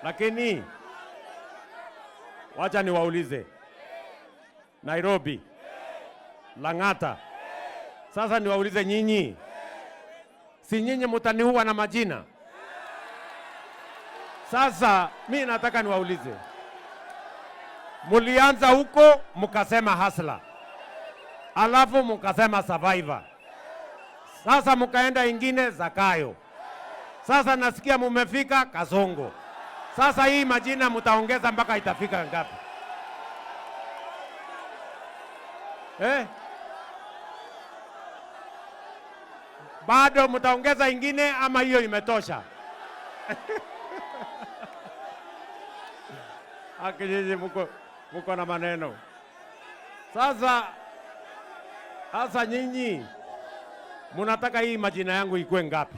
Lakini wacha niwaulize, Nairobi, Lang'ata, sasa niwaulize nyinyi, si nyinyi mutaniua na majina? Sasa mi nataka niwaulize, mulianza huko mukasema hustler, alafu mukasema survivor, sasa mukaenda ingine Zakayo, sasa nasikia mumefika Kasongo. Sasa hii majina mutaongeza mpaka itafika ngapi? Eh? Bado mtaongeza ingine ama hiyo imetosha? Aki nyinyi muko na maneno. Sasa nyinyi munataka hii majina yangu ikue ngapi?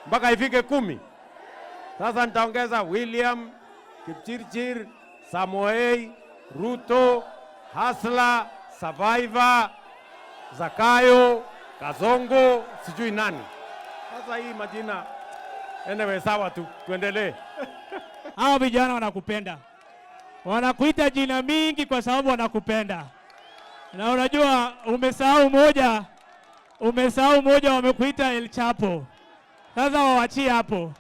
Mpaka ifike 10. Sasa nitaongeza William, Kipchirchir, Samoei, Ruto, Hustler, Survivor, Zakayo, Kasongo, sijui nani. Sasa hii majina, anyway, sawa tu, tuendelee. Hao vijana wanakupenda. Wanakuita jina mingi kwa sababu wanakupenda. Na unajua umesahau moja, wamekuita El Chapo. Sasa waachie hapo.